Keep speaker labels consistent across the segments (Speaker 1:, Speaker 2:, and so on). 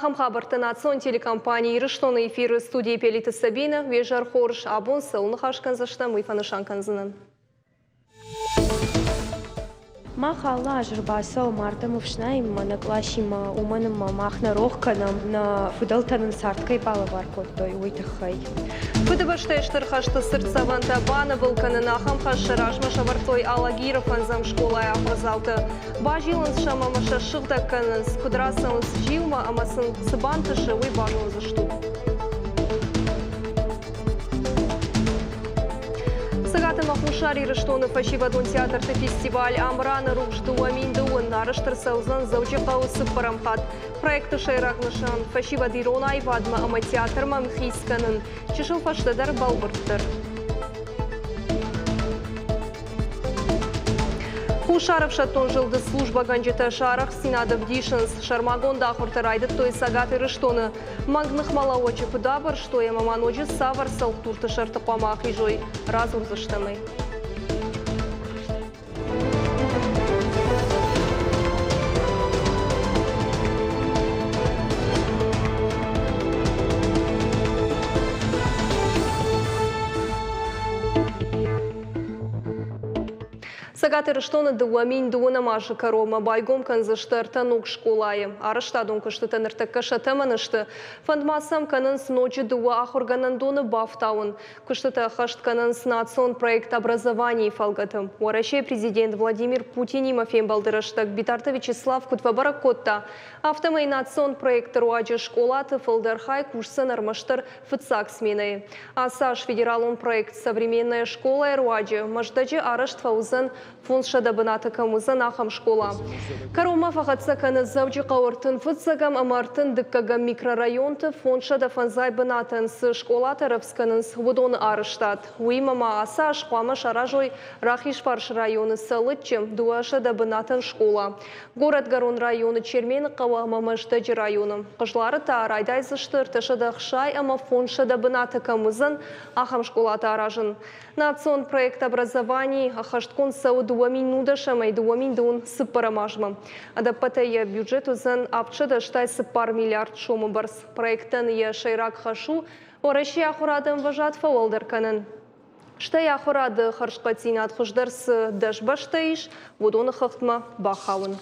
Speaker 1: Ахӕм хабӕрттӕ национ телекомпани Ирыстоны эфиры студийы Пелиты Сабинӕ. Уе зӕр хорз, абон цӕуыл ныхас кӕндзыстӕм, уый фӕнысан кӕндзынӕн.
Speaker 2: Мах алы аз ӕрбацӕуӕм ардӕм ӕфснайынмӕ нӕ къласимӕ, уымӕн ӕмӕ мах нӕ рох кӕнӕм, нӕ фыдӕлтӕ нын цард кӕй балӕвар кодтой, уый тыххӕй.
Speaker 1: Фыдыбӕстӕйы Стыр хӕсты цыртдзӕвӕнтӕ банывыл кӕнын ахӕм хӕс сӕ размӕ сӕвӕрдтой Алагиры фӕндзӕм скъолайы ахуырдзаутӕ. Базилынц сӕм ӕмӕ сӕ ссыгъдӕг кӕнынц, куыд рацӕуынц зиумӕ ӕмӕ сын цы бантысы, уый базондзыстут. Цӕгат ӕмӕ Хуссар Ирыстоны фӕсивӕдон театрты фестиваль Амраны рухс 2009 арӕзт ӕрцӕудзӕн Дзӕуджыхъӕуы цыппӕрӕм хатт. Проекты сӕйраг нысан – фӕсивӕд ирон аивадмӕ ӕмӕ театрмӕ ӕмхиц кӕнын. Чысыл фӕстӕдӕр бӕлвырддӕр. Хуссар ӕфсӕддон зылды службӕгӕнджытӕ сӕ арӕхстдзинад ӕвдисынц. Сӕрмагонд ахуыртӕ райдыдтой Цӕгат Ирыстоны. Мӕнг ныхмӕлӕууӕджы куыд абырстой ӕмӕ ма ноджы цавӕр цӕлхдурты сӕрты хъуамӕ ахизой, радзурдзыстӕм ӕй. Цӕгат Ирыстоны 2012 азы кӕронмӕ байгом кӕндзысты ӕртӕ ног скъолайы. Арӕзтадон куыстытӕ ныртӕккӕ сӕ тӕмӕны сты. Фӕнд ма сӕм кӕнынц ноджы дыууӕ ахуыргӕнӕндоны бафтауын. Куыстытӕ ӕххӕст кӕнынц национ проект «Образование» фӕлгӕты. Уӕрӕсейы президент Владимир Путинимӕ фембӕлды рӕстӕг Битарты Вячеслав куыд фӕбӕрӕг кодта, афтӕмӕй национ проекты руаджы скъолаты фылдӕр хай кусдзӕн ӕрмӕстдӕр фыццаг сменӕйы. Ацы аз федералон проект «Современная школа» руаджы Мӕздӕджы арӕзт фӕуыдзӕн 500 бынаты кӕм уыдзӕн, ахӕм скъола. Кӕронмӕ фӕхӕццӕ кӕны Дзӕуджыхъӕуы 35-ӕм ӕмӕ 32-ӕм микрорайонты 550 бынатӕн цы скъолатӕ рӕвдз кӕнынц, уыдоны арӕзтад. Уыимӕ ма ацы аз хъуамӕ саразой Рахизфарсы районы Цӕлыччы 200 бынатӕн скъола. Горӕтгӕрон районы Чермены хъӕуы ӕмӕ Мӕздӕджы районы. Хъызлары та райдайдзысты 360 ӕмӕ 500 бынаты кӕм уыдзӕн, ахӕм скъолатӕ аразын. Национ проект «Образование» ӕххӕстгонд цӕуы 2010-ӕй 2024 азмӕ. Ӕдӕппӕтӕй йӕ бюджет уыдзӕн 784 миллиард сомы бӕрц. Проектӕн йӕ сӕйраг хӕс у Уӕрӕсейы ахуырады ӕмвӕзад фӕуӕлдӕр кӕнын. Стӕй ахуырады хӕрзхъӕддзинад хуыздӕр цы дӕс бӕстӕ ис, уыдоны хыгъдмӕ бахауын.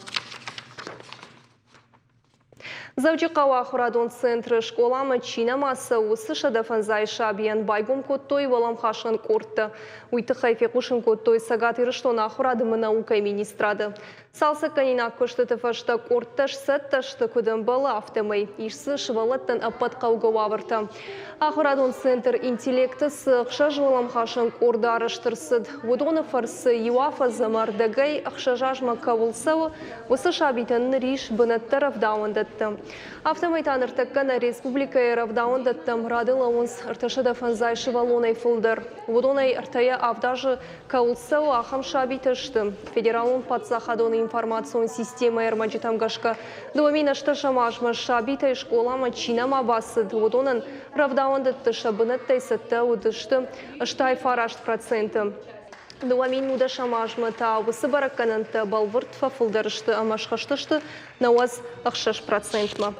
Speaker 1: Дзӕуджыхъӕуы ахуырадон центры скъоламӕ чи нӕма цӕуы, уыцы 150 сабийӕн байгом кодтой уӕлӕмхасӕн къордтӕ. Уый тыххӕй фехъусын кодтой Цӕгат Ирыстоны ахуырады ӕмӕ наукӕйы министрады. Цалцӕггӕнинаг куыстыты фӕстӕ къордтӕ сцӕттӕ сты, куыд ӕмбӕлы, афтӕмӕй. Ис дзы сывӕллӕттӕн ӕппӕт хъӕугӕ уавӕртӕ. Ахуырадон центр «Интеллект»-ы цы ӕхсӕз уӕлӕмхасӕн къорды арӕзт ӕрцыд, уыдоны фӕрцы иу афӕдз ӕмӕ ӕрдӕгӕй ӕхсӕз азмӕ кӕуыл цӕуы, уыцы сабитӕн ныр ис бынӕттӕ рӕвдауӕндӕтты. Афтӕмӕй та ныртӕккӕ нӕ республикӕйы рӕвдауӕндӕттӕм рады лӕууынц 350 сывӕллонӕй фылдӕр. Уыдонӕй ӕртӕйӕ авд азы кӕуыл цӕуы, ахӕм сабитӕ сты. Федералон паддзахадон информацион системӕйы ӕрмӕджытӕм гӕсгӕ, 2008 азмӕ сабитӕй скъоламӕ чи нӕма бацыд, уыдонӕн рӕвдауӕндӕтты сӕ бынӕттӕй цӕттӕ уыдысты 89%. 2010 азмӕ та уыцы бӕрӕггӕнӕнтӕ бӕлвырд фӕфылдӕр сты ӕмӕ схызтысты 96%-мӕ.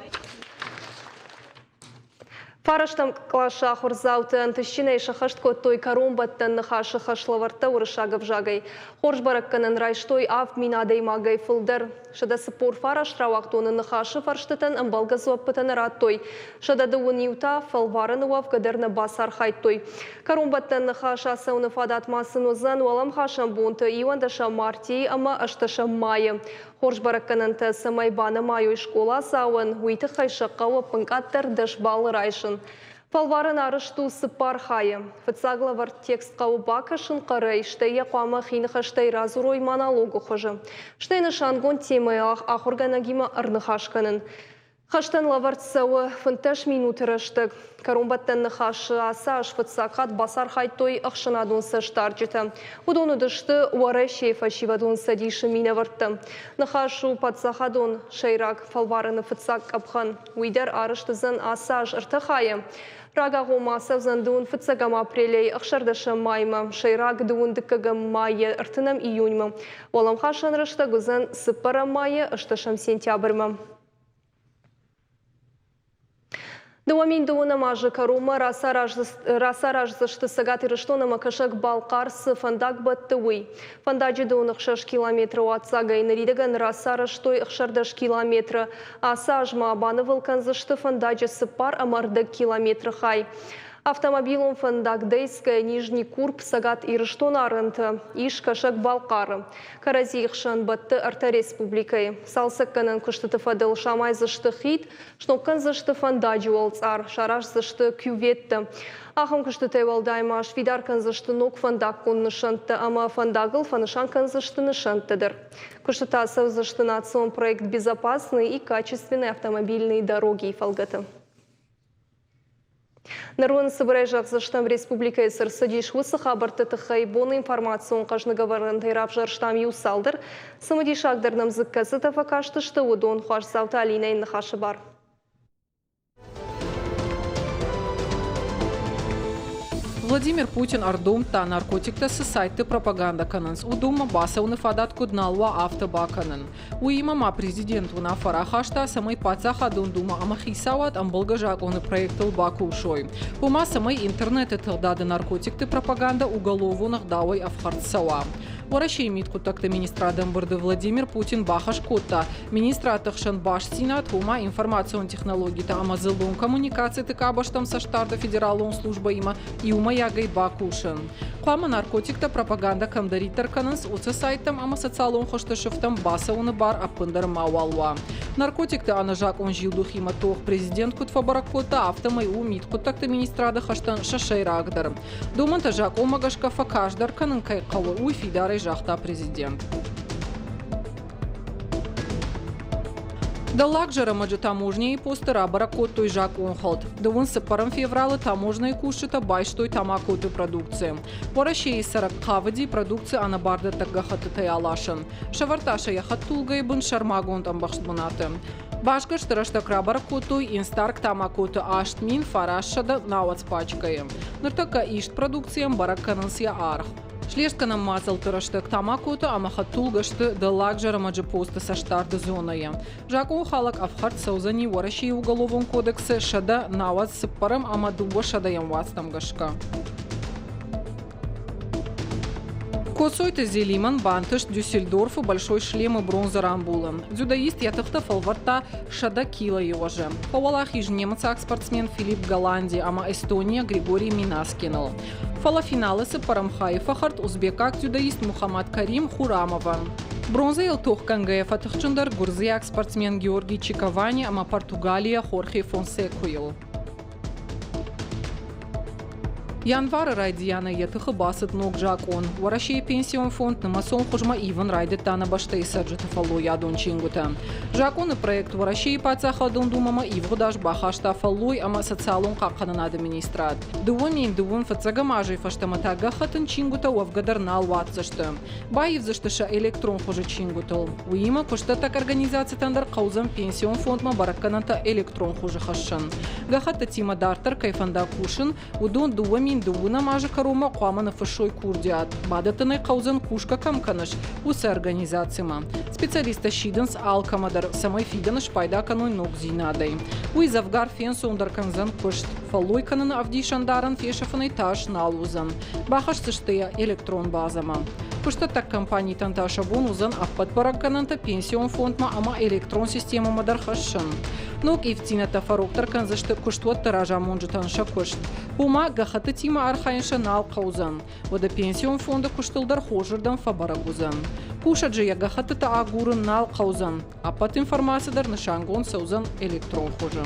Speaker 1: Фарӕстӕм къласы ахуырдзаутӕ ӕнтыстджынӕй сӕххӕст кодтой кӕронбӕттӕн ныхасы хӕслӕвӕрдтӕ уырыссаг ӕвзагӕй. Хорз бӕрӕггӕнӕн райстой 7000 адӕймагӕй фылдӕр. 149 рауагъдоны ныхасы фӕрстытӕн ӕмбӕлгӕ дзуӕппытӕ нӕ радтой. 121 та фӕлварӕны уӕвгӕ дӕр нӕ бацархайдтой. Кӕронбӕттӕн ныхас ацӕуыны фадат ма сын уыдзӕн уӕлӕмхасӕн бонты иуӕндӕсӕм мартъийы ӕмӕ ӕстдӕсӕм майы. Хорз бӕрӕггӕнӕнтӕ цӕмӕй банымайой скъоладзауӕн, уый тыххӕй сӕ хъӕуы ӕппынкъаддӕр дӕс баллы райсын. Фӕлварӕн арӕзт у цыппар хайы. Фыццаг лӕвӕрд текст хъӕуы бакӕсын хъӕрӕй, стӕй йӕ хъуамӕ хи ныхӕстӕй радзурой монологы хуызы. Стӕй нысангонд темӕйыл ахуыргӕнӕгимӕ ӕрныхас кӕнын. Хӕстӕн лӕвӕрд цӕуы 15 минуты рӕстӕг. Кӕронбӕттӕн ныхасы ацы аз фыццаг хатт бацархайдтой ӕхсӕнадон цӕстдарджытӕ. Уыдон уыдысты Уӕрӕсейы фӕсивӕдон цӕдисы минӕвӕрттӕ. Ныхас у паддзахадон сӕйраг фӕлварӕны фыццаг къӕпхӕн. Уый дӕр арӕзт уыдзӕн ацы аз ӕртӕ хайы. Рагагъоммӕ ацӕудзӕн дыууын фыццӕгӕм апрелӕй ӕхсӕрдӕсӕм маймӕ, сӕйраг дыууын дыккӕгӕм майӕ ӕртынӕм июньмӕ. Уӕлӕмхасӕн рӕстӕг уыдзӕн цыппӕрӕм майӕ ӕстдӕсӕм сентябрьмӕ. 2012 азы кӕронмӕ рацараздзысты Цӕгат Ирыстон ӕмӕ Кӕсӕг-Балхъар цы фӕндаг бӕтты, уый. Фӕндаджы доны 6 километры уадздзагӕй ныридӕгӕн рацарӕзтой 16 километры. Ацы аз ма банывыл кӕндзысты фӕндаджы 4.5 километры хай. Автомобилон фӕндаг Дейская Нижний Курп Цӕгат Ирыстоны арӕнты ис Кӕсӕг-Балхъары. Кӕрӕдзийы хсӕн бӕтты ӕртӕ республикӕйы. Цалцӕггӕнӕн куыстыты фӕдыл самайдзысты хид, Сног кӕндзысты фӕндаджы уӕлцъар, сараздзысты кюветтӕ. Ахӕм куыстытӕй уӕлдай ма сфидар кӕндзысты ног фӕндаггон нысӕнттӕ ӕмӕ фӕндагыл фӕнысан кӕндзысты нысӕнттӕ дӕр. Куыстытӕ цӕудзысты национ проект «Безопасные и качественные автомобильные дороги» фӕлгӕты. Ныр уын цыбырӕй зӕгъдзыстӕм, республикӕйы цы рцыдис, уыцы хабӕртты тыххӕй. Боны информацион хъӕзныгӕвӕрӕнтӕй равзӕрстам иу цалдӕр. Цымыдисагдӕр нӕм дзы кӕцытӕ фӕкастысты, уыдон Хуасдзауты Алинӕйы ныхасы бар.
Speaker 3: Владимир Путин ӕрдомдта, наркотиктӕ цы сайтты пропагандӕ кӕнынц, уыдонмӕ бацӕуыны фадат куыд нал уа, афтӕ бакӕнын. Уыимӕ ма президент уынаффӕ рахаста, цӕмӕй Паддзахадон Думӕ ӕмӕ хицауад ӕмбӕлгӕ закъоны проектыл бакусой. Ома, цӕмӕй интернеты тыгъдады наркотикты пропагандӕ уголовон ӕгъдауӕй ӕфхӕрд цӕуа. Уӕрӕсейы мидхъуыддӕгты министрады ӕмбырды Владимир Путин бахӕс кодта, министрадты хсӕн бастдзинад, ома информацион технологитӕ ӕмӕ дзыллон коммуникациты къабӕзтӕм цӕстдарды федералон службӕимӕ иумӕйагӕй бакусын. Хъуамӕ наркотиктӕ пропагандӕ кӕмдӕриддӕр кӕнынц, уыцы сайттӕм ӕмӕ социалон хызты сыфтӕм бацӕуыны бар ӕппындӕр мауал уа. Наркотикты ӕнӕзакъон зилдухимӕ тох президент куыд фӕбӕрӕг кодта, афтӕмӕй у мидхъуыддӕгты министрады хӕстӕн сӕ сӕйрагдӕр. Домӕнтӕ закъонмӕ гӕсгӕ фӕказдӕр кӕнын кӕй хъӕуы, уый фидарӕй загъта президент. Дӕллаг Зӕрӕмӕджы таможнӕйы посты рабӕрӕг кодтой закъонхӕлд. Дыууын цыппӕрӕм февралы таможнӕйы кусджытӕ байстой тамакоты продукци. Уӕрӕсейы цӕрӕг хъавыди продукци ӕнӕбардӕттӕг гӕххӕттытӕй аласын. Сӕвӕрдта сӕ йӕ хӕдтулгӕйы бын сӕрмагонд ӕмбӕхст бынаты. Басгӕрсты рӕстӕг рабӕрӕг кодтой Инстарк тамакоты 8990 пачкӕйы. Ныртӕккӕ ист продукцийӕн бӕрӕг кӕнынц йӕ аргъ. Слестгӕнӕн мадзӕлтты рӕстӕг тамакоты ӕмӕ хӕдтулгӕ сты Дӕллаг Зӕрӕмӕджы посты цӕстдарды зонӕйы. Закъонхалӕг ӕфхӕрд цӕудзӕни Уӕрӕсейы Уголовон кодексы 194 ӕмӕ 200-ӕм уацтӕм гӕсгӕ. Коцойты Зелимӕн бантыст Дюссельдорфы Большой шлемы бронзӕ рамбулын. Дзюдоист йӕ тыхтӕ фӕлвӕрдта 100 килойы уӕзы. Фӕуӕлахиз немыцаг спортсмен Филипп Голланди ӕмӕ Эстония Григорий Минаскиныл. Фӕлӕ финалы цыппӕрӕм хайы фӕхӕрд узбекаг дзюдоист Мухаммад Карим Хурамовӕн. Бронзӕйыл тохгӕнгӕйӕ фӕтыхджындӕр гуырдзиаг спортсмен Георгий Чиковани ӕмӕ Португалийӕ Хорхе Фонсекуйыл. Январы райдианы йӕ тыхы бацыд ног закъон. Уӕрӕсейы пенсион фонд нымӕцон хуызмӕ ивын райдыдта нӕ бӕстӕйы цӕрджыты фӕллойадон чингуытӕ. Закъоны проект Уӕрӕсейы Паддзахадон Думӕмӕ ивгъуыд аз бахаста фӕллой ӕмӕ социалон хъахъхъӕнынады министрад. 2001 фыццӕгӕм азӕй фӕстӕмӕ та гӕххӕттын чингуытӕ уӕвгӕ дӕр нал уадздзысты. Баивдзысты сӕ электрон хуызы чингуытыл. Уыимӕ куыстдӕттӕг организацитӕн дӕр хъӕудзӕн пенсион фондмӕ бӕрӕггӕнӕнтӕ электрон хуызы хӕссын. Гӕххӕттытимӕ дарддӕр кӕй фӕнда кусын, уыдон 2002 азы кӕронмӕ хъуамӕ ныффыссой курдиат. Бадӕттын ӕй хъӕудзӕн кусгӕ кӕм кӕныс, уыцы организацимӕ. Специалисттӕ сидынц алкӕмӕ дӕр, цӕмӕй фидӕны спайда кӕной ногдзинадӕй. Уый дзӕвгар фенцондӕр кӕндзӕн куыст. Фӕллой кӕныны ӕвдисӕндарӕн фесӕфынӕй тас нал уыдзӕн. Бахӕсдзысты йӕ электрон базӕмӕ. Куыстдӕттӕг компанитӕн та сӕ бон уыдзӕн ӕппӕт бӕрӕггӕнӕнтӕ пенсион фондмӕ ӕмӕ электрон системӕмӕ дӕр хӕссын. Ног ивддзинӕдтӕ фӕрогдӕр кӕндзысты куыстуӕтты разамонджытӕн сӕ куыст. Ома, гӕххӕттытимӕ архайын сӕ нал хъӕудзӕн. Уӕдӕ пенсион фонды куыстыл дӕр хорзырдӕм фӕбӕрӕг уыдзӕн. Кусӕджы йӕ гӕххӕттытӕ агурын нал хъӕудзӕн. Ӕппӕт информаци дӕр нысангонд цӕудзӕн электрон хуызы.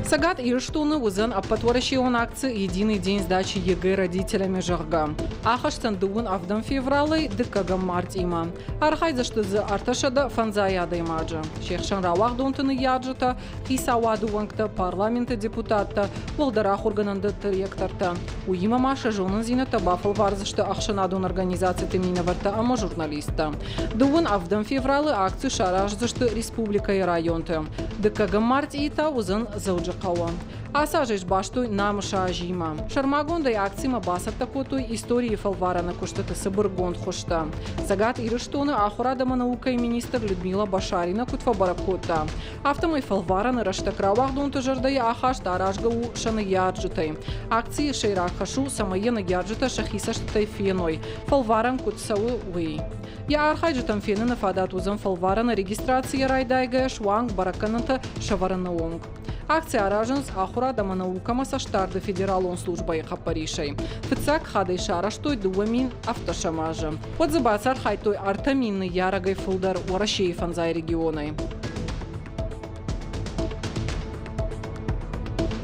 Speaker 3: Цӕгат Ирыстоны уыдзӕн ӕппӕтуӕрӕсеон акци «Единый день сдачи ЕГЭ родителями», зӕгъгӕ. Ахӕсдзӕн дыууын ӕвдӕм февралӕй дыккӕгӕм мартъимӕ. Архайдзысты дзы 350 адӕймаджы. Се хсӕн рауагъдонты ныййарджытӕ, хицауады уӕнгтӕ, парламенты депутаттӕ, уӕлдӕр ахуыргӕнӕндӕтты ректортӕ. Уыимӕ ма сӕ зонындзинӕдтӕ бафӕлвардзысты ӕхсӕнадон организациты минӕвӕрттӕ ӕмӕ журналисттӕ. Дыууын ӕвдӕм февралы акци сараздзысты республикӕйы районты. Дыккӕгӕм мартъийы та уыдзӕн Дзӕуджыхъӕуы. Дзӕуджыхъӕуы. Ацы аз ӕй сбастой Намысы азимӕ. Сӕрмагондӕй акцимӕ бацӕттӕ кодтой историйы фӕлварӕны куыстыты цыбыргонд хуызтӕ. Цӕгат Ирыстоны ахуырад ӕмӕ наукӕйы министр Людмила Башарина куыд фӕбӕрӕг кодта, афтӕмӕй фӕлварӕны рӕстӕг рауагъдонты зӕрдӕйы ахаст аразгӕ у сӕ ныййарджытӕй. Акцийы сӕйраг хӕс у, цӕмӕй йӕ ныййарджытӕ сӕхи цӕстытӕй феной, фӕлварӕн куыд цӕуы, уый. Йӕ архайджытӕн феныны фадат уыдзӕн фӕлварӕны регистрацийӕ райдайгӕйӕ суанг бӕрӕггӕнӕнтӕ сӕвӕрыны онг. Акци аразынц ахуырад ӕмӕ наукӕмӕ цӕстдарды федералон службӕйы хъӕппӕрисӕй. Фыццаг хатт сарӕзтой 2017 азы. Уӕд дзы бацархайдтой 3000 ныййарӕгӕй фылдӕр Уӕрӕсейы фӕндзай регионӕй.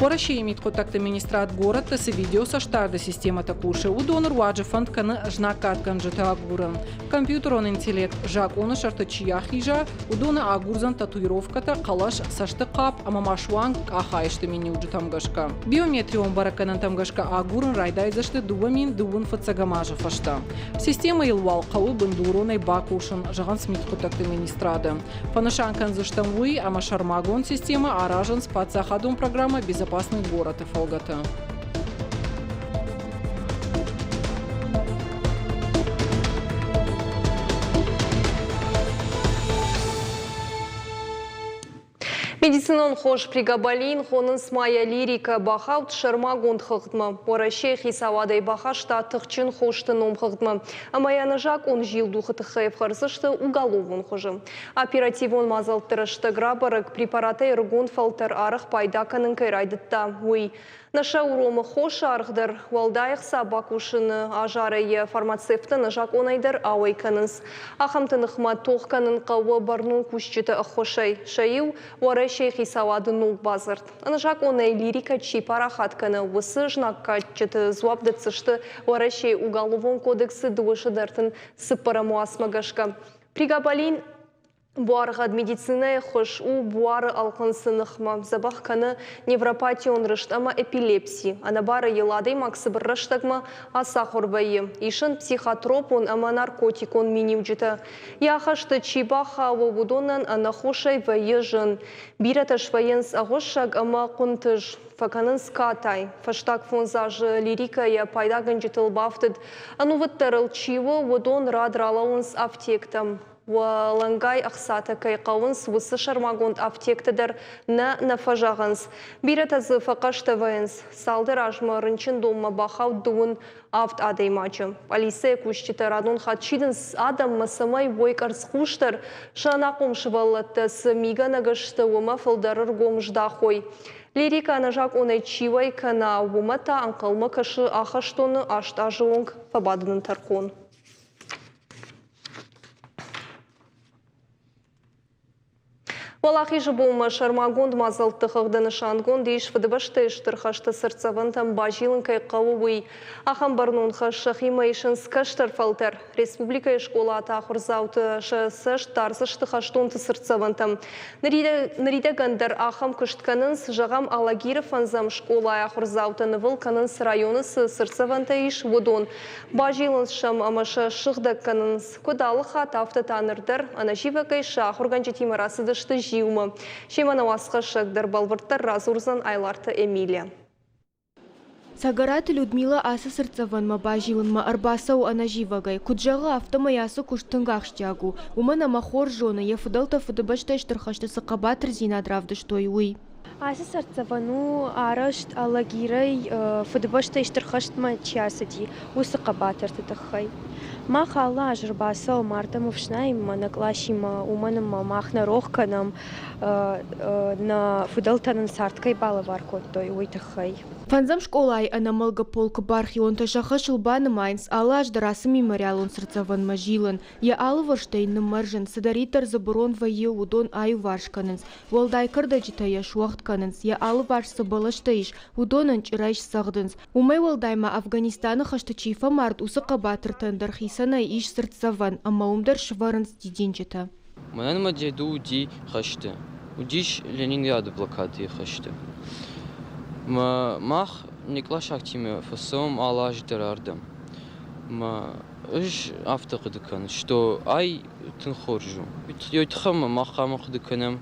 Speaker 3: Уӕрӕсейы мидхъуыддӕгты министрад горӕтты цы видеоцӕстдарды системӕтӕ кусы, уыдоны руаджы фӕнд кӕны знаггадгӕнджыты агурын. Компьютерон интеллект закъоны сӕрты чи ахиза, уыдоны агурдзӕн татуировкӕтӕ, хъӕлӕс, цӕсты хъапп ӕмӕ ма суанг къахайсты миниуджытӕм гӕсгӕ. Биометрион бӕрӕггӕнӕнтӕм гӕсгӕ агурын райдайдзысты 2021 азы фӕстӕ. Системӕйыл уал хъӕуы бындуронӕй бакусын, зӕгъынц мидхъуыддӕгты министрады. Фӕнысан кӕндзыстӕм уый, ӕмӕ сӕрмагонд системӕ аразынц паддзахадон программӕ «Безопасный город»-ы фӕлгӕты.
Speaker 1: Медицинон хос прегабалин хонынц ма йӕ лирикӕ бахауд сӕрмагонд хыгъдмӕ. Уӕрӕсейы хицауадӕй бахаста тыхджын хосты номхыгъдмӕ ӕмӕ йӕ ӕнӕзакъон зилдухы тыххӕй ӕфхӕрдзысты уголовон хуызы. Оперативон мадзӕлтты рӕстӕг рабӕрӕг, препаратӕй ӕрыгон фӕлтӕр арӕх пайда кӕнын кӕй райдыдта, уый. Нӕ сӕ уромы хосы аргъ дӕр, уӕлдай ӕхца бакусыны азарӕй йӕ фармацевттӕ нӕзакъонӕй дӕр ауӕй кӕнынц. Ахӕмты ныхмӕ тох кӕнын хъӕуы бӕрнон кусджыты ӕххуысӕй. Сӕ иу Уӕрӕсейы хицауады ног бадзырд. Ӕнӕзакъонӕй лирикӕ чи парахат кӕны, уыцы знаггадджыты дзуапп дӕтдзысты Уӕрӕсейы Уголовон кодексы 234 уацмӕ гӕсгӕ. Прегабалин Буаргъӕд медицинӕйы хуыз у буары ӕлхъынцы ныхмӕ, дзӕбӕх кӕны невропатион рыст ӕмӕ эпилепси. Ӕнӕбары йыл адӕймаг цыбыр рӕстӕгмӕ ацахуыр вӕййы. Ис ын психотропон ӕмӕ наркотикон миниуджытӕ. Йӕ ахӕсты чи бахауы, уыдонӕн ӕнӕхосӕй вӕййы зын. Бирӕтӕ свӕййынц ӕгъуыссӕг ӕмӕ хъуынтыз, фӕкӕнынц катай. Фӕстаг фондз азы лирикӕ йӕ пайдагӕнджытыл бафтыд. Ӕнувыддӕр ыл чи у, уыдон рад ралӕууынц афтектӕм. Уӕлӕнгай ӕхцатӕ кӕй хъӕуынц, уыцы сӕрмагонд афтекты дӕр нӕ нӕ фӕзӕгъынц. Бирӕтӕ дзы фӕхъӕстӕ вӕййынц. Цалдӕр азмӕ рынчындонмӕ бахауд дыууын авд адӕймаджы. Пъӕлицӕйы кусджытӕ радон хатт сидынц адӕммӕ, цӕмӕй уой къӕрцхъусдӕр, сӕ ӕнахъом сывӕллӕттӕ цы мигӕнӕг сты, уымӕ фылдӕр ӕргом здахой. Лирикӕ ӕнӕзакъонӕй чи уӕй кӕна, уымӕ та ӕнхъӕлмӕ кӕсы ахӕстоны аст азы онг фӕбадыны тӕрхон. Уӕлахизы бонмӕ сӕрмагонд мадзӕлтты хыгъды нысангонд ис Фыдыбӕстӕйы Стыр хӕсты цыртдзӕвӕнтӕм базилын кӕй хъӕуы, уый. Ахӕм бӕрнон хӕс сӕхимӕ исынц кӕстӕр фӕлтӕр. Республикӕйы скъолаты ахуырдзауты сӕ цӕст дардзысты хӕстонты цыртдзӕвӕнтӕм. Ныридӕгӕн дӕр ахӕм куыст кӕнынц, зӕгъӕм, Алагиры фӕндзӕм скъолайы ахуырдзаутӕ нывыл кӕнынц районы цы цыртдзӕвӕнтӕ ис, уыдон. Базилынц сӕм ӕмӕ сӕ ссыгъдӕг кӕнынц. Куыд алы хатт, афтӕ та ныр дӕр ӕнӕзивӕгӕй сӕ ахуыргӕнджытимӕ рацыдысты зиумӕ. Семӕ нӕ уацхӕссӕг дӕр бӕлвырддӕр радзурдзӕн Айларты Эмилия.
Speaker 2: Цӕгӕраты Людмила ацы цыртдзӕвӕнмӕ базилынмӕ ӕрбацӕуы ӕнӕзивӕгӕй. Куыд зӕгъы, афтӕмӕй ацы куыст тынг ахсджиаг у, уымӕн ӕмӕ хорз зоны, йӕ фыдӕлтӕ Фыдыбӕстӕйы Стыр хӕсты цы хъӕбатырдзинад равдыстой, уый. Ацы цыртдзӕвӕн у арӕзт Алагирӕй Фыдыбӕстӕйы Стыр хӕстмӕ чи ацыди, уыцы хъӕбатырты тыххӕй. Мах алы аз ӕрбацӕуӕм ардӕм ӕфснайынмӕ нӕ къласимӕ, уымӕн ӕмӕ мах нӕ рох кӕнӕм, нӕ фыдӕлтӕ нын цард кӕй балӕвар кодтой, уый тыххӕй.
Speaker 4: Фӕндзӕм скъолайы ӕнӕмӕлгӕ полкы бархионтӕ сӕ хӕсыл банымайынц алы аз дӕр ацы мемориалон цыртдзӕвӕнмӕ зилын, йӕ алывӕрстӕ йын ныммӕрзын, цыдӕриддӕр дзы бырон вӕййы, уыдон аиуварс кӕнынц, Уӕлдай кӕрдӕджытӕ йӕ суӕгъд кӕнынц, йӕ алыварс цы бӕлӕстӕ ис, уыдонӕн чъырӕй сцӕгъдынц. Уымӕй уӕлдай ма Афганистаны хӕсты чи фӕмард, уыцы хъӕбатыртӕн дӕр хицӕнӕй ис цыртдзӕвӕн ӕмӕ уым дӕр сывӕрынц дидинджытӕ.
Speaker 5: Мӕнӕн мӕ деду уыди хӕсты. Уыдис Ленинграды блокадӕйы хӕсты. Мӕ мах не къласагтимӕ фӕцӕуӕм алы аз дӕр ардӕм. Мӕ ӕз афтӕ хъуыды кӕнын, что ай тынг хорз у. Йой тыххӕй ма мах хъуамӕ хъуыды кӕнӕм.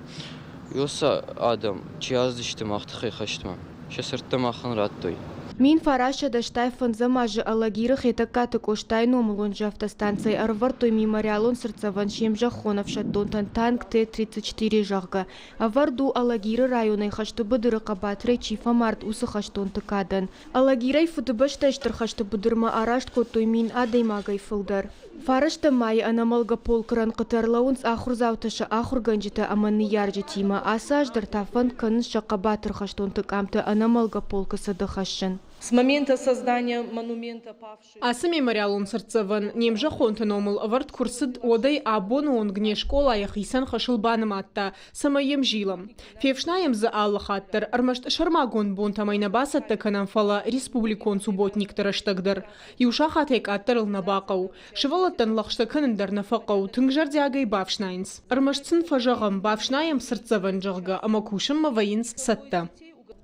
Speaker 5: Уыцы адӕм, чи ацыдысты мах тыххӕй хӕстмӕ, сӕ цӕрдтӕ махӕн радтой.
Speaker 2: 1985 азы Алагиры Хетӕгкаты Къостайы номыл уынджы автостанцӕйы ӕрывӕрдтой мемориалон цыртдзӕвӕн се мзӕххон ӕфсӕддонтӕн танк Т-34, зӕгъгӕ. Ӕвӕрд у Алагиры районӕй хӕсты быдыры хъӕбатырӕй чи фӕмард, уыцы хӕстонты кадӕн. Алагирӕй Фыдыбӕстӕйы Стыр хӕсты быдырмӕ араст кодтой 1000 адӕймагӕй фылдӕр. Фарӕстӕм майы ӕнӕмӕлгӕ полкы рӕнхъыты ӕрлӕууынц ахуырдзаутӕ сӕ ахуыргӕнджытӕ ӕмӕ ныййарджытимӕ. Ацы аз дӕр та фӕнд кӕнынц сӕ хъӕбатыр хӕстонты къамтӕ ӕнӕмӕлгӕ полкы цӕды хӕссын.
Speaker 6: С момента создания монумента павших.
Speaker 7: Ацы мемориалон цыртдзӕвӕн не мзӕххонты номыл ӕвӕрд куы рцыд, уӕдӕй абоны онг не скъола йӕхицӕн хӕсыл банымадта, цӕмӕй йӕм зилӕм. Фефснайӕм дзы алы хатт дӕр, ӕрмӕст сӕрмагонд бонтӕм ӕй нӕ бацӕттӕ кӕнӕм, фӕлӕ республикон субботникты рӕстӕг дӕр. Иу сахатӕй къаддӕр ыл нӕ бахъӕуы. Сывӕллӕттӕн лӕгъстӕ кӕнын дӕр нӕ фӕхъӕуы, тынг зӕрдиагӕй бафснайынц. Ӕрмӕст сын фӕзӕгъӕм, бафснайӕм цыртдзӕвӕн, зӕгъгӕ, ӕмӕ кусынмӕ вӕййынц цӕттӕ.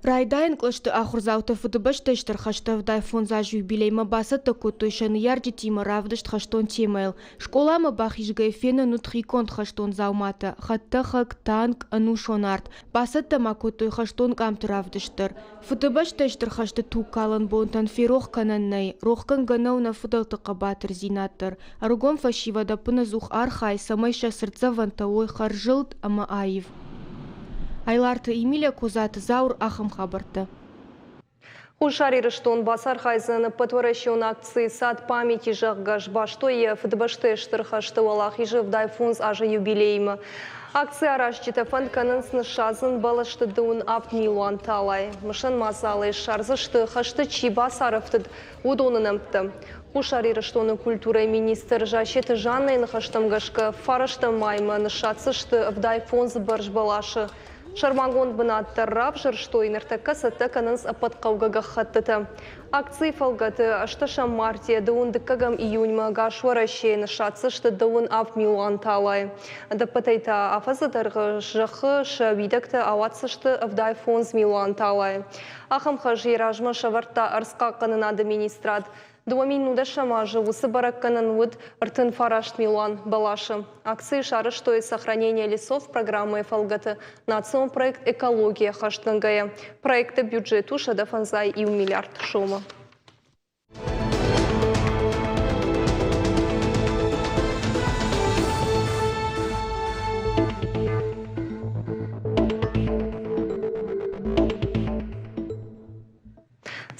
Speaker 2: Райдайӕн кълӕсты ахуырдзаутӕ Фыдыбӕстӕйы Стыр хӕсты 75 азы юбилеймӕ бацӕттӕ кодтой сӕ ныййарджытимӕ равдыст хӕстон темӕйыл. Скъоламӕ бахизгӕйӕ фенӕн уыд хиконд хӕстон дзауматӕ, хӕдтӕхӕг, танк, ӕнусон арт. Бацӕттӕ ма кодтой хӕстон къамты равдыст дӕр. Фыдыбӕстӕйы Стыр хӕсты тугкалӕн бонтӕн ферох кӕнӕн нӕй, рохгӕнгӕ нӕу нӕ фыдӕлты хъӕбатырдзинад дӕр. Ӕрыгон фӕсивӕд ӕппынӕдзух архайы, цӕмӕй сӕ цыртдзӕвӕнтӕ уой хӕрззылд ӕмӕ аив. Айларты Эмилия, Козаты Заур, ахӕм хабӕрттӕ.
Speaker 1: Хуссар Ирыстон бацархайдзӕн ӕппӕтуӕрӕсеон акци «Сад памяти», зӕгъгӕ, сбастой йӕ Фыдыбӕстӕйы Стыр хӕсты Уӕлахизы 75 азы юбилеимӕ. Акци аразджытӕ фӕнд кӕнынц ныссадзын бӕлӕсты 27 милуан талайы. Мысӕн мадзалӕй ссардзысты, хӕсты чи бацарӕфтыд, уыдоны нӕмттӕ. Хуссар Ирыстоны культурӕйы министр Зассеты Жаннӕйы ныхӕстӕм гӕсгӕ, фарӕстӕм маймӕ ныссадздзысты 75 бӕрз бӕласы. Сӕрмагонд бынат дӕр равзӕрстой, ныртӕккӕ цӕттӕ кӕнынц ӕппӕт хъӕугӕ гӕххӕттытӕ. Акцийы фӕлгӕты ӕстӕсӕм мартъийӕ дыууын дыккӕгӕм июньмӕ ӕгас Уӕрӕсейы ныссадздзысты 27 милуан талайы. Ӕдӕппӕтӕй та афӕдзы дӕргъы зӕххы сӕ уидӕгтӕ ауадздзысты 75 милуан талайы. Ахӕм хӕс йӕ размӕ сӕвӕрдта ӕрдзхъахъхъӕнынады министрад. 2019 азы уыцы бӕрӕггӕнӕн уыд 39 милуан бӕласы. Акцийы сарӕзтой «Сохранение лесов» программӕйы фӕлгӕты национ проект «Экология» ӕххӕстгӕнгӕйӕ. Проекты бюджет у 151 миллиард сомы.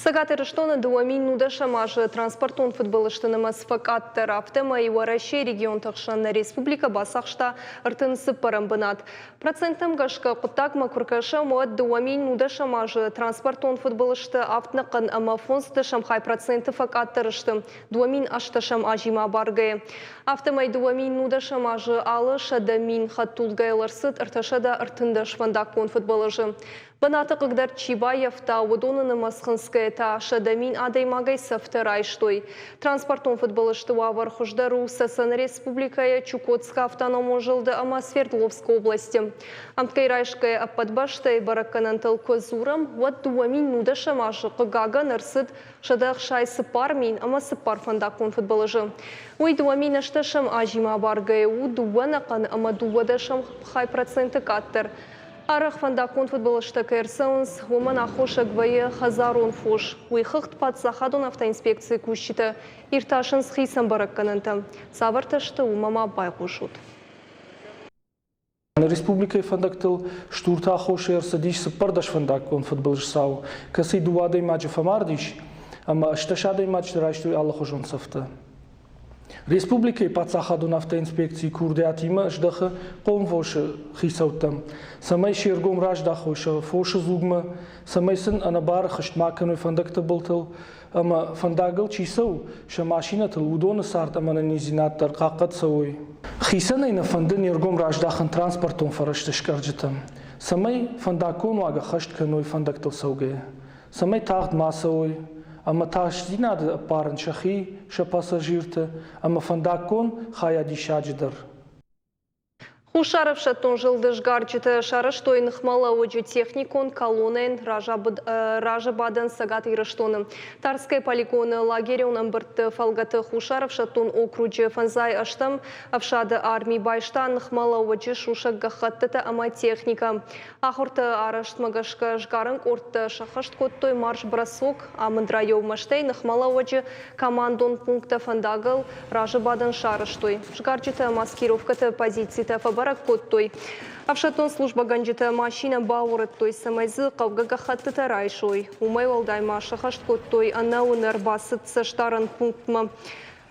Speaker 1: Цӕгат Ирыстоны 2019 азы транспортон фыдбылызты нымӕц фӕкъаддӕр, афтӕмӕй Уӕрӕсейы регионты хсӕн нӕ республикӕ бацахста 34-ӕм бынат. Проценттӕм гӕсгӕ хъуыддагмӕ куы ркӕсӕм, уӕд 2019 азы транспортон фыдбылызты авднӕхъӕн ӕмӕ фондздӕсӕм хай проценты фӕкъаддӕр сты 2008 азимӕ абаргӕйӕ. Афтӕмӕй 2019 азы алы 100 000 хӕдтулгӕйыл ӕрцыд 313 фӕндаггон фыдбылызы. Бынаты хъыгдард чи баййӕфта, уыдоны нымӕц хынцгӕйӕ та 100 000 адӕймагӕй цӕфтӕ райстой. Транспортон фыдбылызты уавӕр хуыздӕр у Цӕцӕны республикӕйы, Чукотскы автономон зылды ӕмӕ Свердловскы областы. Ӕмткӕй райсгӕйӕ ӕппӕт бӕстӕйы бӕрӕггӕнӕнтыл куы дзурӕм, уӕд 2019 азы, хъыгагӕн, ӕрцыд 164 004 фӕндаггон фыдбылызы. Уый 2018 азимӕ абаргӕйӕ у дыууӕ ӕнӕхъӕн ӕмӕ дыууадӕсӕм хай проценты къаддӕр. Арӕх фӕндаггон фыдбылызтӕ кӕй ӕрцӕуынц, уымӕн аххосаг вӕййы хӕдзарон фос. Уый хыгъд паддзахадон автоинспекцийы кусджытӕ иртасынц хицӕн бӕрӕггӕнӕнтӕ. Цавӕртӕ сты, уымӕ ма байхъусут.
Speaker 8: Нӕ республикӕйы фӕндӕгтыл стурты аххосӕй ӕрцыдис 14 фӕндаггон фыдбылыз цау, кӕцыйы дыууӕ адӕймаджы фӕмардис ӕмӕ 18 адӕймаджы райстой алыхуызон цӕфтӕ. Республикӕйы паддзахадон автоинспекцийы курдиатимӕ здӕхы хъомвосы хицӕуттӕм, цӕмӕй се ргом раздахой сӕ фосы дзугмӕ, цӕмӕй сын ӕнӕбары хызт ма кӕной фӕндӕгты былтыл ӕмӕ фӕндагыл чи цӕуы, сӕ машинӕтыл уыдоны цард ӕмӕ ӕнӕниздзинад дӕр хъахъхъӕд цӕуой. Хицӕнӕй нӕ фӕнды не ргом раздахын транспортон фӕрӕзты скъӕрджытӕм, цӕмӕй фӕндаггон уаг ӕххӕст кӕной фӕндӕгтыл цӕугӕйӕ. Цӕмӕй тагъд ма цӕуой ӕмӕ тасдзинады ӕппарын сӕхи, сӕ пассажирты ӕмӕ фӕндаггон хайадисӕджы дӕр.
Speaker 1: Хуссар ӕфсӕддон зылды сгарджытӕ сарӕзтой ныхмӕлӕууӕджы техникон колоннӕйӕн разыбадӕн Цӕгат Ирыстоны. Тарскӕйы полигоны лагерон ӕмбырдты фӕлгӕты Хуссар ӕфсӕддон окруджы фӕндзай ӕстӕм ӕфсады арми байста ныхмӕлӕууӕджы сусӕг гӕххӕттытӕ ӕмӕ техникӕ. Ахуырты арӕзтмӕ гӕсгӕ сгарӕн къордтӕ сӕххӕст кодтой марш-бросок, амынд районмӕ, стӕй ныхмӕлӕууӕджы командон пункттӕ фӕндагыл разыбадӕн сарӕзтой. Сгарджытӕ маскировкӕты позицитӕ фӕбӕрӕг кодтой. Ӕфсӕддон службӕгӕнджытӕ машинӕ бауырыдтой, цӕмӕй дзы хъӕугӕ гӕххӕттытӕ райсой. Уымӕй уӕлдай ма сӕххӕст кодтой ӕнӕуынӕр бацыд цӕстдарӕн пунктмӕ.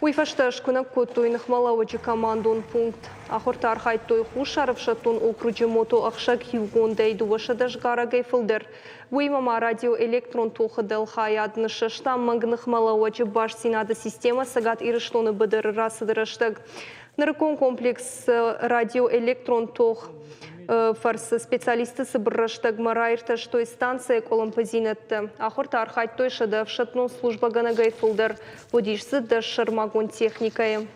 Speaker 1: Уый фӕстӕ скуынӕг кодтой ныхмӕлӕууӕджы командон пункт. Ахуырты архайдтой Хуссар ӕфсӕддон окруджы мотоӕхсӕг иугондӕй 200 сгарӕгӕй фылдӕр. Уыимӕ ма радиоэлектрон тохы дӕлхайад ныссӕста мӕнг ныхмӕлӕууӕджы бастдзинады системӕ Цӕгат Ирыстоны быдыры рацыды рӕстӕг. Нырыккон комплекс радиоэлектрон тох фӕрцы специалистты цыбыр рӕстӕгмӕ раиртӕстой станцӕйы къуылымпыдзинӕдтӕ. Ахуырты архайдтой 100 ӕфсӕддон службӕгӕнӕгӕй фылдӕр. Уыдис дзы 10 сӕрмагонд техникӕйы.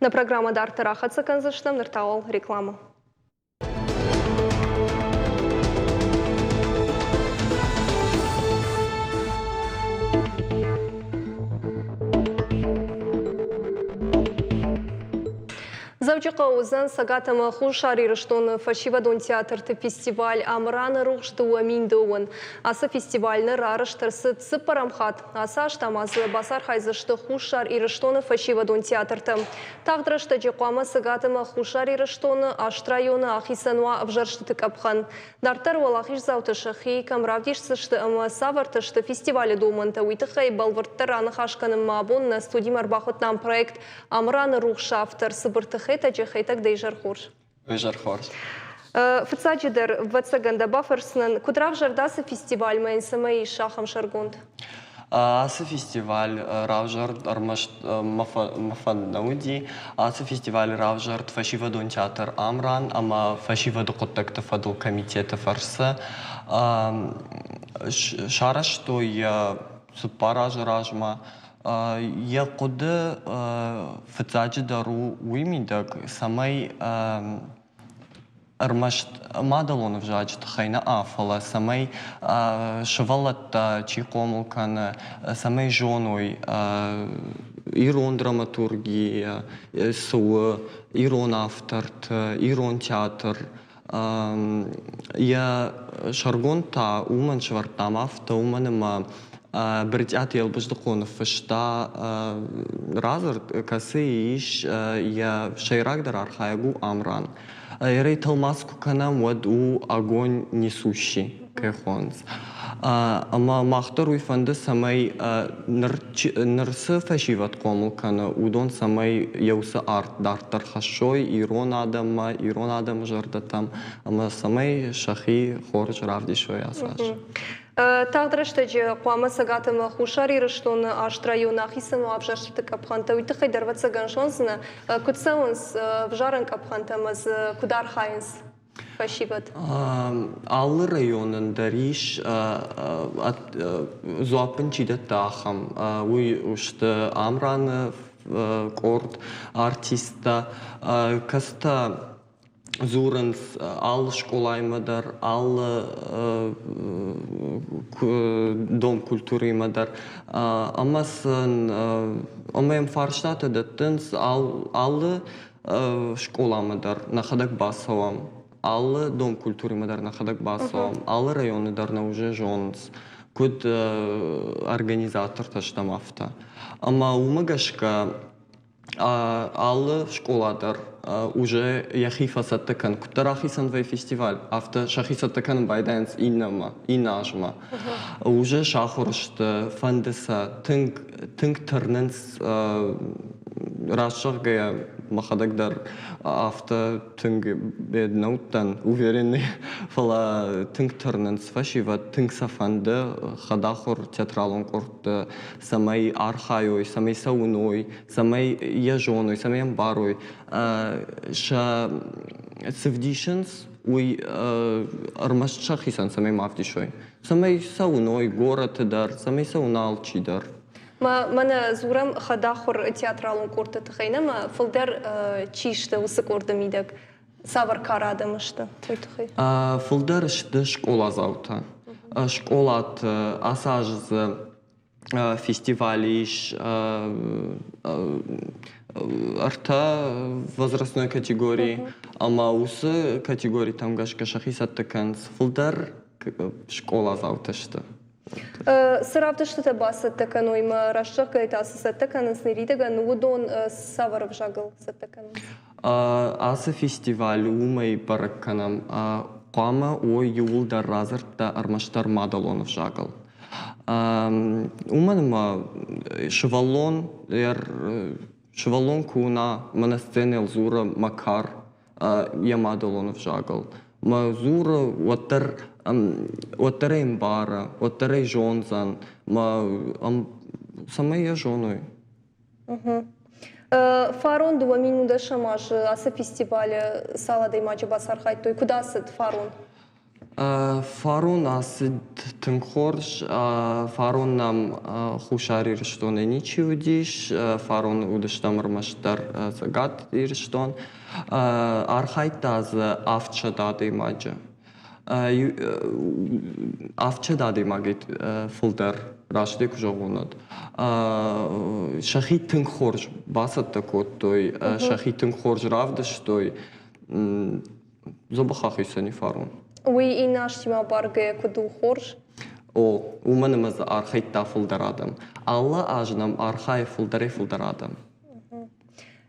Speaker 1: Нӕ программӕ дарддӕр ахӕццӕ кӕндзыстӕм, ныр та уал реклама. Дзӕуджыхъӕуы уыдзӕн Цӕгат ӕмӕ Хуссар Ирыстоны фӕсивӕдон театрты фестиваль Амыраны рухс 2010. Ацы фестиваль ныр арӕзт ӕрцыд цыппӕрӕм хатт. Ацы аз та ма дзы бацархайдзысты Хуссар Ирыстоны фӕсивӕдон театртӕ. Тагъд рӕстӕджы хъуамӕ Цӕгат ӕмӕ Хуссар Ирыстоны аст районы ахицӕн уа ӕвзӕрстыты къӕпхӕн. Дарддӕр уӕлахиздзаутӕ сӕхи кӕм равдисдзысты ӕмӕ цавӕртӕ сты фестивалы домӕнтӕ, уый тыххӕй бӕлвырддӕр раныхас кӕнынмӕ абон нӕ студимӕ ӕрбахуыдтам проект Амыраны рухс автор Цыбырты Хетӕджы. Хетӕг, дӕ изӕр хорз.
Speaker 9: Изӕр хорз.
Speaker 1: Фыццаджыдӕр, ӕвӕццӕгӕн дӕ бафӕрсдзынӕн, куыд равзӕрд ацы фестивальмӕ йын цӕмӕй ис ахӕм сӕргонд?
Speaker 9: Ацы фестиваль равзӕрд ӕрмӕст мӕ фӕнд нӕ уыди. Ацы фестиваль равзӕрд фӕсивӕдон театр Амран ӕмӕ фӕсивӕды хъуыддӕгты фӕдыл комитеты фӕрцы. Сарӕзтой йӕ 4 азы размӕ. Йӕ хъуыды фыццаджыдӕр у уый мидӕг, цӕмӕй ӕрмӕст мадӕлон ӕвзаджы тыххӕй нӕ, фӕлӕ цӕмӕй сывӕллӕттӕ чи хъомыл кӕны, цӕмӕй зоной ирон драматургийӕ цы у, ирон авторты, ирон театр. Йӕ сӕргонд та уымӕн сӕвӕрдтам афтӕ, уымӕн ӕмӕ Брытъиаты Елбыздыхъо ныффыста радзырд, кӕцыйы ис йӕ сӕйрагдӕр архайӕг у Амран. Ерӕй тӕлмац куы кӕнӕм, уӕд у огонь несущий, кӕй хонынц. Ӕмӕ мах дӕр уый фӕнды, цӕмӕй ныр цы фӕсивӕд хъомыл кӕны, уыдон цӕмӕй йӕ уыцы арт дарддӕр хӕссой ирон адӕммӕ, ирон адӕмы зӕрдӕтӕм ӕмӕ цӕмӕй сӕхи хорз равдисой ацы аз.
Speaker 1: Тагъд рӕстӕджы хъуамӕ Цӕгат ӕмӕ Хуссар Ирыстоны аст районы ахицӕн уа ӕвзӕрстыты къӕпхӕнтӕ. Уый тыххӕй дӕр ӕвӕццӕгӕн зондзынӕ, куыд цӕуынц ӕвзарӕн къӕпхӕнтӕ ӕмӕ дзы куыд архайынц фӕсивӕд?
Speaker 9: Алы районӕн дӕр ис, дзуапп ын чи дӕтты, ахӕм. Уый сты Амраны къорд артисттӕ, кӕцытӕ дзурынц алы скъолаимӕ дӕр, алы дом культурӕимӕ дӕр ӕмӕ сын ӕмӕ йӕм фарстатӕ дӕттынц алы скъоламӕ дӕр нӕхӕдӕг бацӕуӕм, алы дом культурӕмӕ дӕр нӕхӕдӕг бацӕуӕм, алы районы дӕр нӕ уже зонынц, куыд организатортӕ стӕм, афтӕ. Ӕмӕ уымӕ гӕсгӕ алы скъола дӕр уже йӕхи фӕцӕттӕ кӕны. Куыддӕр ахицӕн вӕййы фестиваль, афтӕ сӕхи цӕттӕ кӕнын байдайынц иннӕмӕ, иннӕ азмӕ. Уже сахуыр сты, фӕнды сӕ, тынг, тынг тырнынц, раст зӕгъгӕйӕ, мӕхӕдӕг дӕр афтӕ тынг нӕ уыдтӕн, уверенный, фӕлӕ тынг тырнынц фӕсивӕд, тынг сӕ фӕнды хӕдахуыр театралон къордты цӕмӕй архайой, цӕмӕй сӕ уыной, цӕмӕй йӕ зоной, цӕмӕй ӕмбарой, сӕ цы вдисынц, уый ӕрмӕст сӕхицӕн цӕмӕй ма вдисой, цӕмӕй сӕ уыной горӕты дӕр, цӕмӕй сӕ уына алчи дӕр.
Speaker 1: Мӕнӕ дзурӕм хӕдахуыр театралон къордты тыххӕй нӕ, ӕмӕ фылдӕр чи сты уыцы къорды мидӕг? Цавӕр кары адӕм сты, уый тыххӕй?
Speaker 9: Фылдӕр сты скъоладзаутӕ. Скъолаты ацы аз дзы фестиваль ис ӕртӕ возрастной категорийы ӕмӕ уыцы категоритӕм гӕсгӕ сӕхи цӕттӕ кӕнынц. Фылдӕр скъоладзаутӕ сты.
Speaker 1: Цы равдыстытӕ бацӕттӕ кӕной мӕ раст зӕгъгӕйӕ та цы цӕттӕ кӕнынц ныридӕгӕн, уыдон цавӕр ӕвзагыл цӕттӕ кӕнынц?
Speaker 9: Ацы фестиваль уымӕй бӕрӕг кӕнӕм, хъуамӕ уой иууылдӕр радзырдтӕ ӕрмӕстдӕр мадӕлон ӕвзагыл. Уымӕн ӕмӕ сывӕллон сывӕллон куы уына, мӕнӕ сценӕйыл дзуры Макар йӕ мадӕлон ӕвзагыл. Мӕ дзуры, уӕддӕр уӕддӕр ӕй ӕмбары, уӕддӕр ӕй зондзӕн, мӕ цӕмӕй йӕ зоной.
Speaker 1: Фарон 2010 азы ацы фестивалы цал адӕймаджы бацархайдтой? Куыд ацыд фарон?
Speaker 9: Фарон ацыд тынг хорз. Фарон нӕм Хуссар Ирыстонӕй ничи уыдис. Фарон уыдыстӕм ӕрмӕстдӕр Цӕгат Ирыстон. Архайдта дзы 700 адӕймаджы. 700 адӕймагӕй фылдӕр, растӕй куы зӕгъон, уӕд. Сӕхи тынг хорз бацӕттӕ кодтой, сӕхи тынг хорз равдыстой. Дзӕбӕх ахицӕни фарон.
Speaker 1: Уый иннӕ азтимӕ абаргӕйӕ куыд у хорз?
Speaker 9: О, уымӕн ӕмӕ дзы архайдта фылдӕр адӕм. Алы аз нӕм архайы фылдӕрӕй-фылдӕр адӕм.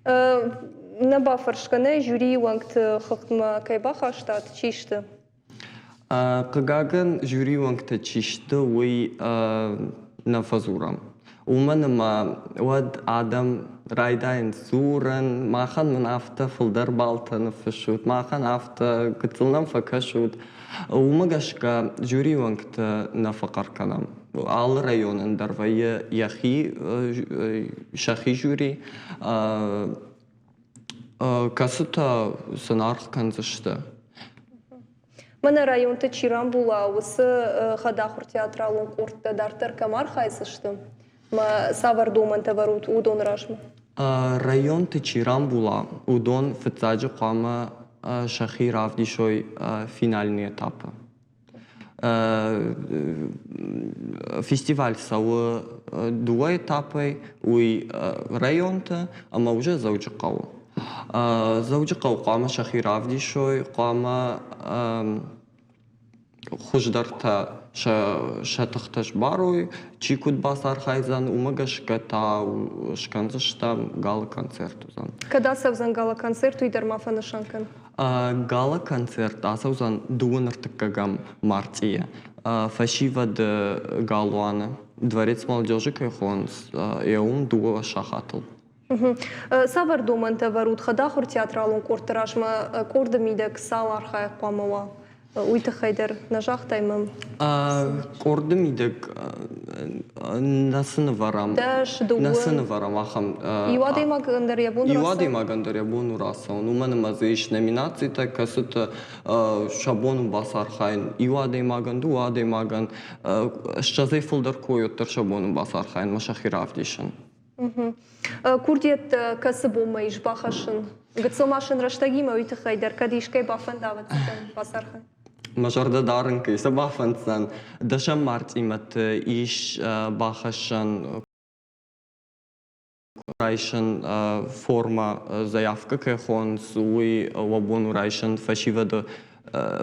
Speaker 1: Нӕ бафӕрсгӕ нӕй, жюрийы уӕнгты хыгъдмӕ кӕй бахастат, чи сты?
Speaker 9: Хъыгагӕн, жюрийы уӕнгтӕ чи сты, уый нӕ фӕдзурӕм. Уымӕн ӕмӕ уӕд адӕм райдайынц дзурын, махӕн мын афтӕ фылдӕр баллтӕ ныффыссут, махӕн афтӕ гыццыл нӕм фӕкӕсут. Уымӕ гӕсгӕ жюрийы уӕнгтӕ нӕ фӕхъӕр кӕнӕм. Алы районӕн дӕр вӕййы йӕхи сӕхи жюри, кӕцытӕ сын аргъ кӕндзысты.
Speaker 1: Мӕнӕ районты чи рамбула, уыцы хӕдахуыр театралон къордтӕ дарддӕр кӕм архайдзысты? Мӕ цавӕр домӕнтӕ вӕрут уыдон размӕ?
Speaker 9: Районты чи рамбула, уыдон фыццаджы хъуамӕ сӕхи равдисой финальный этапы. Фестиваль цӕуы дыууӕ этапӕй, уый районты ӕмӕ уже Дзӕуджыхъӕуы. Дзӕуджыхъӕуы хъуамӕ сӕхи равдисой, хъуамӕ хуыздӕртӕ сӕ тыхтӕ сбарой, чи куыд бацархайдзӕн, уымӕ гӕсгӕ та скӕндзыстӕм гала-концерт уыдзӕн.
Speaker 1: Кӕд ацӕудзӕн гала-концерт, уый дӕр ма фӕнысан кӕн.
Speaker 9: Гала-концерт ацӕудзӕн дыууын ӕртыккӕгӕм мартъийы фӕсивӕды галуаны. Дворец молодежи кӕй хонынц, йӕ уым дыууӕ сахатыл.
Speaker 1: Цавӕр домӕнтӕ ӕвӕрут хӕдахуыр театралон къордты размӕ къорды мидӕг цал архайӕг хъуамӕ уа? Уый тыххӕй дӕр нӕ загътай мӕм?
Speaker 9: Къорды мидӕг нӕ цы нывӕрӕм?
Speaker 1: Дӕс, дыууӕ.
Speaker 9: Нӕ цы нывӕрӕм ахӕм.
Speaker 1: Иу адӕймагӕн дӕр йӕ бон
Speaker 9: Иу адӕймагӕн дӕр йӕ бон у рацӕуын. Уымӕн ӕмӕ дзы ис номинацитӕ, кӕцыты сӕ бон у бацархайын. Иу адӕймагӕн, дыууӕ адӕймагӕн, ссӕдзӕй фылдӕр кой уӕддӕр сӕ бон у бацархайын ӕмӕ сӕхи равдисын.
Speaker 1: Курдиӕттӕ кӕцы бонмӕ ис бахӕссын? Гыццыл ма сын рӕстӕгимӕ уый тыххӕй дӕр кӕд искӕй бафӕнда, ӕвӕццӕгӕн, бацархайын.
Speaker 9: Мӕ зӕрдӕ дарын, кӕй сӕ бафӕнддзӕн. Дӕсӕм мартъимӕты ис бахӕссӕн райсын формӕ заявкӕ кӕй хонынц, уый уӕ бон у райсын фӕсивӕды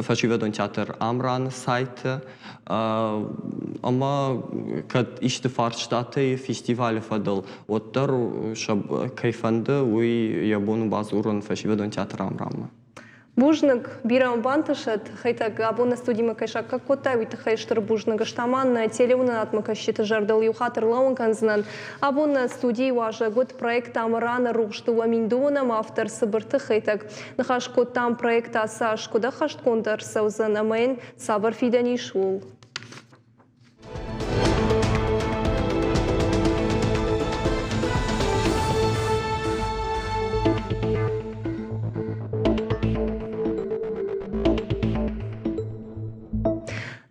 Speaker 9: фӕсивӕдон театр Амран сайты ӕмӕ кӕд исты фарстатӕ фестивалы фӕдыл, уӕддӕр сӕ кӕй фӕнды, уый йӕ бон у бадзурын фӕсивӕдон театр Амранмӕ.
Speaker 1: Бузныг, бирӕ уын бантысӕд. Хетӕг, абон нӕ студимӕ кӕй саккаг кодтай, уый тыххӕй стыр бузныг. Ӕз та ма нӕ телеуынынадмӕ кӕсджыты зӕрдыл иу хатт ӕрлӕууын кӕндзынӕн. Абон нӕ студийы уазӕг уыд проект Амыраны рухс 2012-ӕм автор Цыбырты Хетӕг. Ныхас кодтам, проект ацы аз куыд ӕххӕстгонд ӕрцӕудзӕн ӕмӕ йын цавӕр фидӕн ис, ууыл.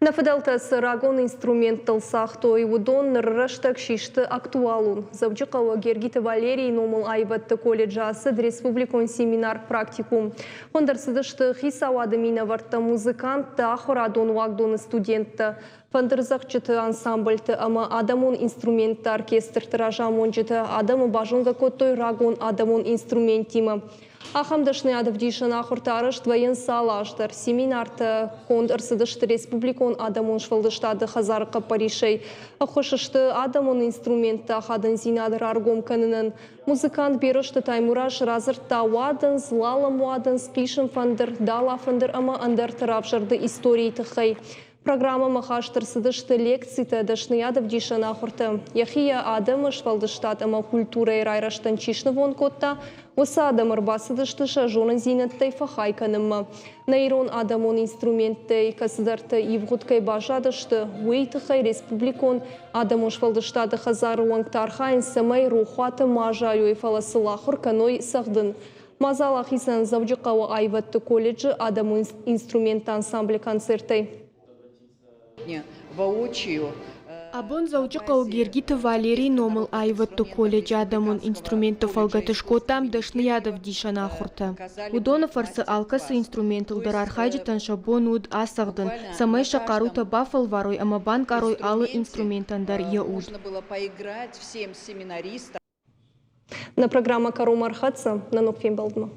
Speaker 1: Нӕ Нӕ фыдӕлтӕ цы рагон инструменттыл цагътой, уыдон ныры рӕстӕг систы актуалон. Дзӕуджыхъӕуы Гергиты Валерийы номыл аивӕдты колледжы ацыд республикон семинар-практикум. Хуынд ӕрцыдысты хицауады минӕвӕрттӕ, музыканттӕ, ахуырадон уагдоны студенттӕ, фӕндырдзӕгъдджыты ансамбльты ӕмӕ адӕмон инструментты оркестрты разамонджытӕ. Адӕмы базонгӕ кодтой рагон адӕмон инструменттимӕ. Ахӕм дӕсныйад ӕвдисӕн ахуыртӕ арӕзт вӕййынц алы аз дӕр. Семинартӕ конд ӕрцыдысты республикон адӕмон сфӕлдыстады хӕдзары хъӕппӕрисӕй. Ӕххуыс сты адӕмон инструментты ахадындзинад раргом кӕнынӕн. Музыкант Берозты Таймураз радзырдта уадындз, лалым уадындз, хъисын фӕндыр, дала фӕндыр ӕмӕ ӕндӕрты равзӕрды историйы тыххӕй. Программӕмӕ хаст ӕрцыдысты лекцитӕ, дӕсныйадӕвдисӕн ахуыртӕ. Йӕхи йӕ адӕмы сфӕлдыстад ӕмӕ культурӕйы райрӕзтӕн чи снывонд кодта, уыцы адӕм ӕрбацыдысты сӕ зонындзинӕдтӕй фӕхай кӕнынмӕ. Нӕ ирон адӕмон инструменттӕй кӕцыдӕртӕ ивгъуыд кӕй баззадысты, уый тыххӕй республикон адӕмон сфӕлдыстады хӕдзары уӕнгтӕ архайынц, цӕмӕй рохуаты ма зайой, фӕлӕ сыл ахуыр кӕной цӕгъдын. Мадзал ахицӕн Дзӕуджыхъӕуы аивӕдты колледжы адӕмон инструментты ансамблы концертӕй.
Speaker 10: Воочию.
Speaker 2: Абон Дзӕуджыхъӕуы Гергиты Валерийы номыл аивӕдты колледжы адӕмон инструментты фӕлгӕты скодтам дӕсныйадӕвдисӕн ахуыртӕ. Уыдоны фӕрцы алкӕцы инструментыл дӕр архайджытӕн сӕ бон уыд ацӕгъдын, цӕмӕй сӕ хъарутӕ бафӕлварой ӕмӕ банкъарой алы инструментӕн дӕр йӕ уд.
Speaker 1: Нӕ программӕ кӕронмӕ ӕрхӕццӕ. Нӕ ног фембӕлдмӕ.